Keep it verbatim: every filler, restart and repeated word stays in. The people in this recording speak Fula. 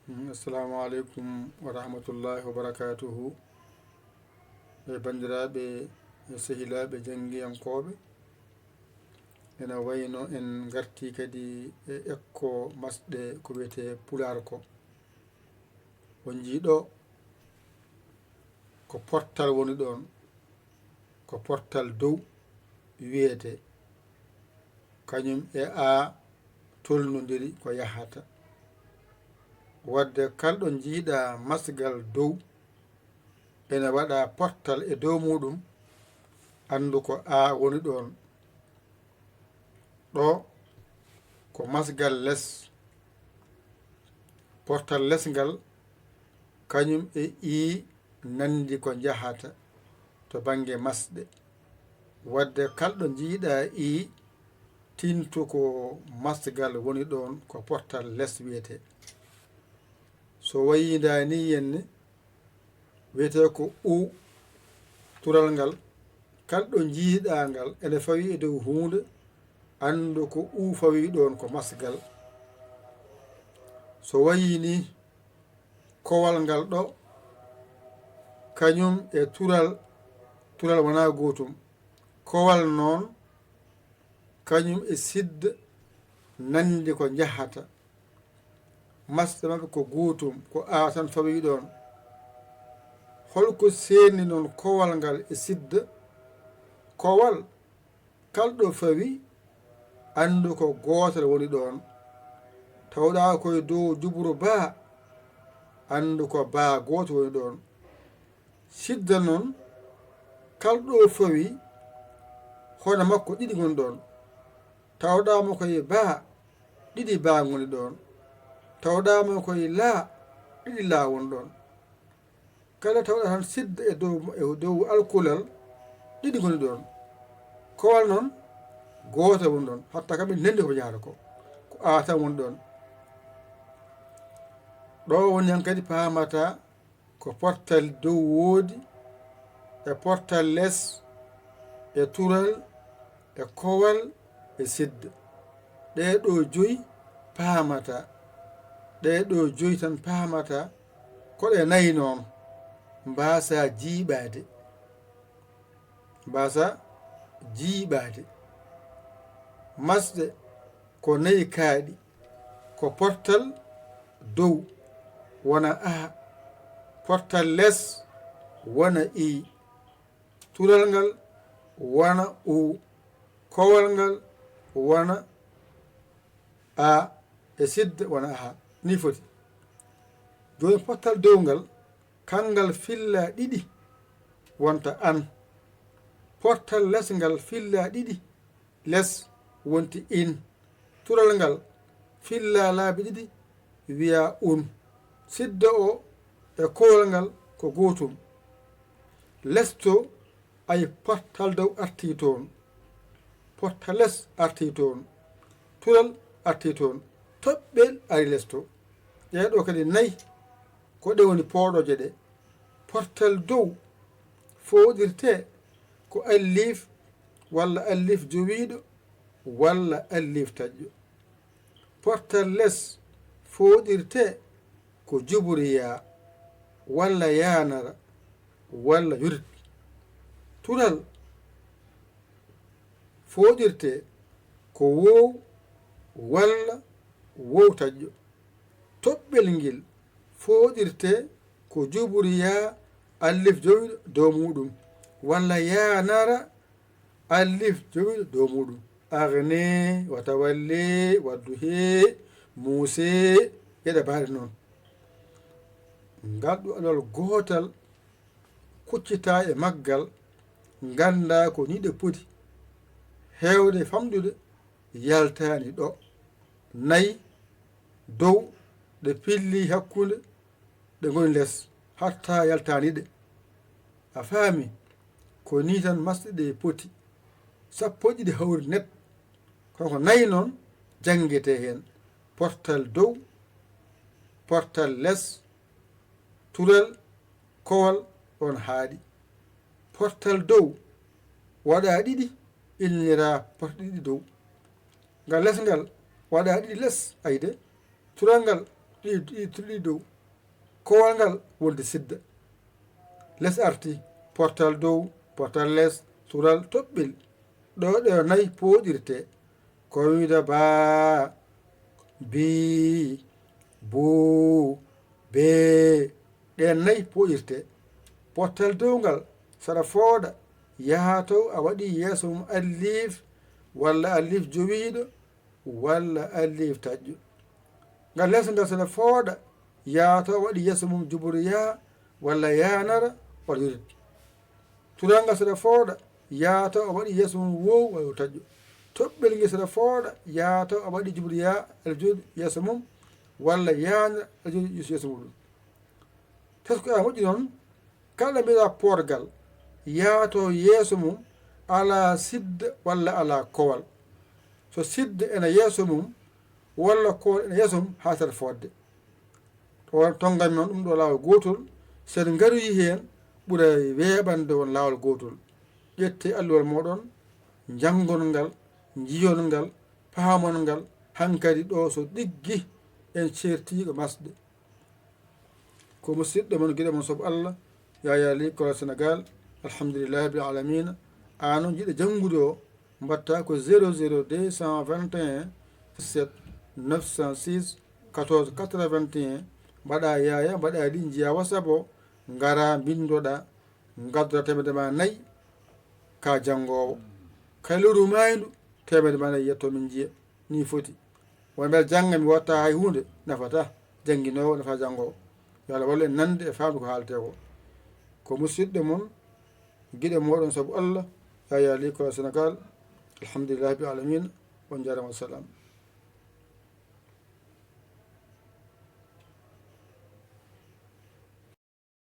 Mm, assalamu aleykum wa rahmatullahi wa barakatuhu. E banndiraaɓe e sehilaaɓe janngiyankooɓe, ena wayno en ngartii kadi e ekko masɗe ko wiyetee Pulaar ko. On njii ɗo ko portal woni ɗoon, ko portal dow wiyetee. Kañum e A tolnondiri ko yahata. Wadde kala ɗo njiiɗaa masgal dow ene waɗa portal e dow muuɗum, anndu ko A woni ɗoon. Ɗo ko masgal les. Portal les ngal, kañum e I nanndi ko njahata to bannge masɗe. Wadde kala ɗo njiiɗaa I, tintu ko masgal woni ɗoon, ko portal les wiyetee. So wayii ndaa nii henne, wiyetee ko U, tural ngal, kala ɗo njiiɗaa ngal ene fawii e dow huunde, anndu ko U fawii ɗoon, ko masgal. So wayii nii, kowal ngal ɗo, kañum e tural, tural wonaa gootum. Kowal noon, kañum e sidda nanndi ko njahata. Masɗe maɓɓe ko gootum, ko A tan fawii ɗoon. Hol ko seerni noon kowal ngal e sidda? Kowal, kala ɗo fawii, anndu ko gootal woni ɗoon. Tawɗaa ko e dow juburu baa, anndu ko baa gooto woni ɗoon. Sidda noon, kala ɗo fawii, hono makko ɗiɗi ngoni ɗoon. Tawɗaa mo ko e baa, ɗiɗi baa ngoni ɗoon. Tawɗaa mo ko e laa, ɗiɗi laa woni ɗoon. Kala tawɗaa tan sidda e dow, e dow alkulal, ɗiɗi ngoni ɗoon. Kowal noon, gooto woni ɗoon. Hatta kam en nanndi ko ɓe njahata ko. Ko A tan woni ɗoon. Ɗo woni han kadi paamata ko portal dow woodi, e portal les, e tural, e kowal, e sidda. Ɗee ɗoo joyi paamata. Ɗee ɗoo joyi tan paamata. Ko ɗe nayi noon, mbaasaa jiiɓaade. Mbaasaa jiiɓaade. Masɗe ko nayi kaaɗi. Ko portal dow wona A, portal les wona I, tural ngal wona U, kowal ngal wona A, e sidda wona A. Nii foti. Jooni portal dow ngal, kanngal fillaa ɗiɗi wonta an. Portal les ngal fillaa ɗiɗi, les wonti in. Tural ngal fillaa laabi ɗiɗi, wiyaa un. Sidda o e kowal ngal ko gootum. Les to, ay, portal dow artii toon. Portal les artii toon. Tural artii toon. Toɓɓel ari les to. Ɗee ɗoo kadi nayi, ko ɗe woni pooɗooje ɗe. Portal dow fooɗirtee ko allif walla allif jowiiɗo walla allif taƴƴo. Portal les fooɗirtee ko juburu yaa walla yaanara walla yurit. Tural fooɗirtee ko woow walla woow taƴƴo. Toɓɓel ngel fooɗirtee ko juburu yaa allif jowiiɗo dow muuɗum, walla yaanara allif jowiiɗo dow muuɗum. Agne, watawalli, wadduhi, muuse, geɗe baaɗe noon. Ngal ɗo alal gootal kuccitaa e maggal, nganndaa ko nii ɗe poti. Heewde famɗude yaltaani ɗo. Nayi dow ɗe pillii hakkunde, ɗe ngoni les, hatta yaltaani ɗe. A faami? Ko nii tan masɗe ɗe poti. Sappo e ɗiɗi hawri net. Kono ko nayi noon janngetee heen. Portal dow, portal les, tural, kowal, ɗoon haaɗi. Portal dow waɗaa ɗiɗi, innira portal ɗiɗi dow. Ngal les ngal waɗaa ɗiɗi les, ayde. Tural ngal ɗiɗi, ɗiɗi, ɗiɗi dow. Kowal ngal wonde sidda. Les arti, portal dow, portal les, sural, toɓɓel. Ɗo ɗe nay pooɗirte. Ko wiida baa, bii, buu, bee. Ɗen nay pooɗirte. Portal dow ngal, saɗa fooɗa, yaha taw a waɗi yeeso mum alliif, walla alliif jowiiɗo, walla alliif taƴƴo. Ngal les ngal saɗa fooɗa, yaha taw a waɗi yeeso mum juburu yaa, walla yaanara, walla yodit. Tural ngal saɗa fooɗa, yaha taw a waɗi yeeso mum woowu, walla taƴƴo. Toɓɓel ngel saɗa fooɗa, yaha taw a waɗi juburu yaa, aɗa jooɗi yeeso mum, walla yaanara, aɗa jooɗi yeeso, yeeso muɗum. Tesko a moƴƴi noon, kala mbiɗa poorgal, yaha taw yeeso mum alaa sidda walla alaa kowal. So sidda ena yeeso mum, walla kowal ena yeeso mum, haa saɗa fooɗde. To, tonngan mi on ɗum ɗo laawol gootol, so en ngaroyi heen, ɓuray weeɓande on laawol gootol. Ƴettee alluwal mooɗon, njanngon ngal, njiyon ngal, paamon ngal, hankadi ɗo so ɗiggi en ceertii ko masɗe. Ko musiɗɗo mon, giɗo mon, sobo Allah, Yaya Ly, Kolo Sénégal, alhamdulillahi rabbil alamina. Aan on jiɗo janngude o, mbaɗta ko zéro zéro deux cent vingt et un sept neuf cent six quatorze quatre-vingt-un, mbaɗa Yaya, mbaɗa Ly, njiya WhatsApp o, ngara mbinndoɗa, ngaddora teemedde ma nayi, ka janngoowo. Kayluuru maaydu, teemedde ma nayi yetto min njiya. Ni foti. Won mbel jannga mi watta hay huunde, nafata. Jannginoowo nafa janngoowo. Yo Allah wallu en nande e faamde ko haaletee ko. Ko musiɗɗo mon, giɗo mooɗon sabu Allah, Yaya Ly, Kolo Sénégal. Alhamdulillahi rabbil alamina. On njaaraama, wassalam.